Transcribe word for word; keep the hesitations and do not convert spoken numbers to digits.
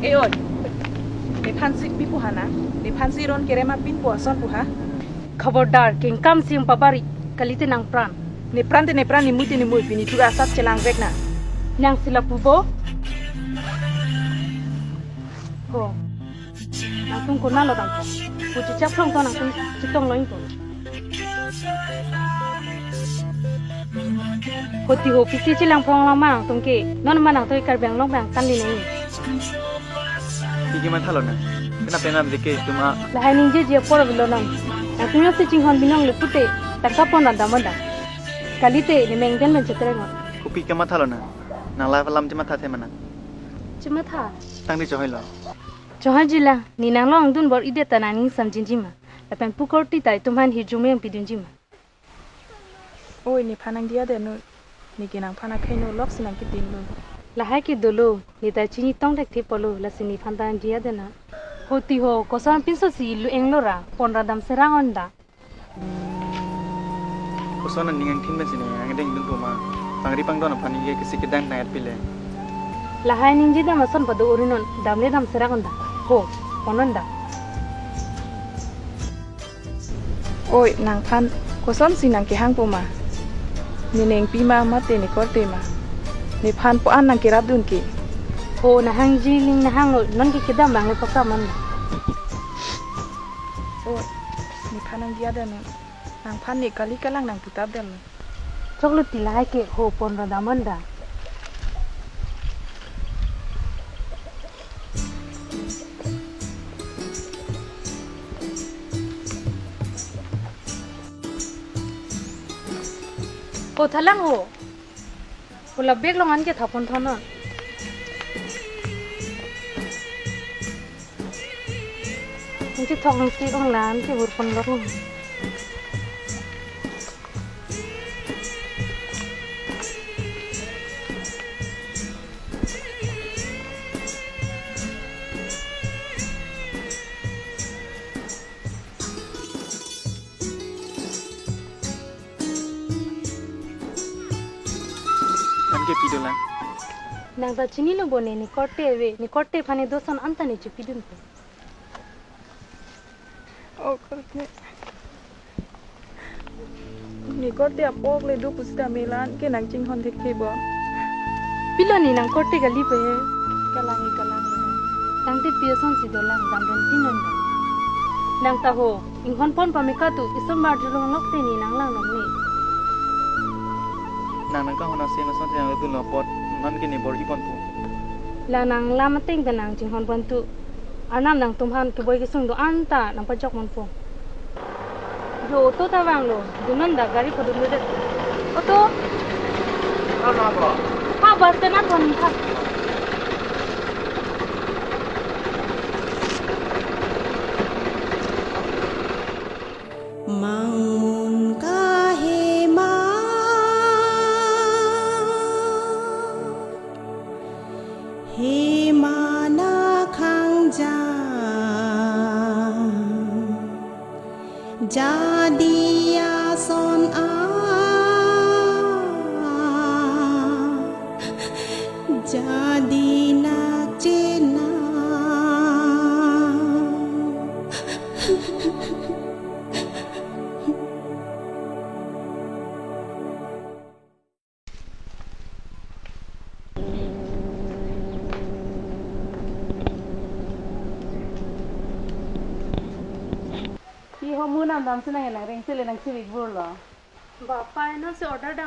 Eh, oi. Nephan si pi pu ha na? Nephan si ron kerem apin pu ason pu ha? Khabordar, kengkam si nangpabari, kalite nangpran. Nepran te nepran, nemui te nemui, pini thu asap chelang vek na. Nang si lapu bo? Ho. Nangtum konatlo tangka? Pu chechak phlong to nangtum chetong lo ingko. Hoti ho pisi chelang phlong lang ma nangtum ke. Non ma nangtum Karbi Anglong bang tan di nai. Pike mathalo na. Kena penam deke tuma. Lahai ningjeji apor avelo nang. Nangtum yo si chinghon binong le pute. Tangka pon randam anda. Kalite ne mengden men chetreng on. Kopi ke mathalo na. Nang lahai alam chematha the ma na. Chematha. Tangte chohoi lo. Chohoiji lang, ne nanglong dun bor-idet ta nangning samjinji ma. Lapen pu korte ta itum aphan hirjume pidunji ma. Oi, nephan nangdiya det non. Ne ke nangphan akhei no lok si nangkedin lo. Lahai ke dolo, ne ta chini tong thekthe apotlo, lasi nephan ta nangdiya det na. Hoti ho, koson pinso si lu englo ra, pon randam serang anda. Koson aning angthin pensi ne angdeng dun pu ma. Pangri pangdon aphan ningje kesi kedang nang et pile. Lahai ningje dam ason pado urinon, damle dam serang anda. Ho, pon anda. Oi, nangphan kosonsi nangkehang pu ma? Ne nengpi ma mate ne korte ma? Nephan pu an nangkerap dun ke. Ho, nahangji ling nahang lo, non ke kedam bang lo pakam anda. Oi, nephan nangdiya det non. Nangphan ne kali kalang nangputap det lo. Choklo ti lahai ke ho pon randam anda. Ho thalang ho. Ho la bag along an ke thapon thanon. Nangchethok nangsi ong la an ke bur pon lok. Nang ke pido lang. Nang ta chinilo bo ne, ne korte ave, ne korte aphan ne doson anta ne chepidun pu. O korte. Ne korte apok le do pusita me la an ke nangchinghon thekthe bo. Pilo ne nang korte kali pe he. Kalang e, kalang e. Tangte pi asonsi dolang, dam pen tin non dam. Nang ta ho, inghon pon pame katu, isomar julong lok te ne nanglang non ne. Nang nangkahon ase ma asonsi nang dun lo apot, non ke ne bor-i pon pu. La nang lam ateng pen nangchinghon pon tu. Arnam nangtum aphan keboi kesung do-an ta nangpajok mon po. Jo auto ta vanglo, dun non da gari padun lo det. Auto. Ano ako? Ha, bus stand an thon ha. Mangmun kahema, hema nakhangja, jadi ason a, jadi nakchena. Pi ho mu nam dam si nang nang reng sele nang sivik bur lo. Bapai, non si order dam.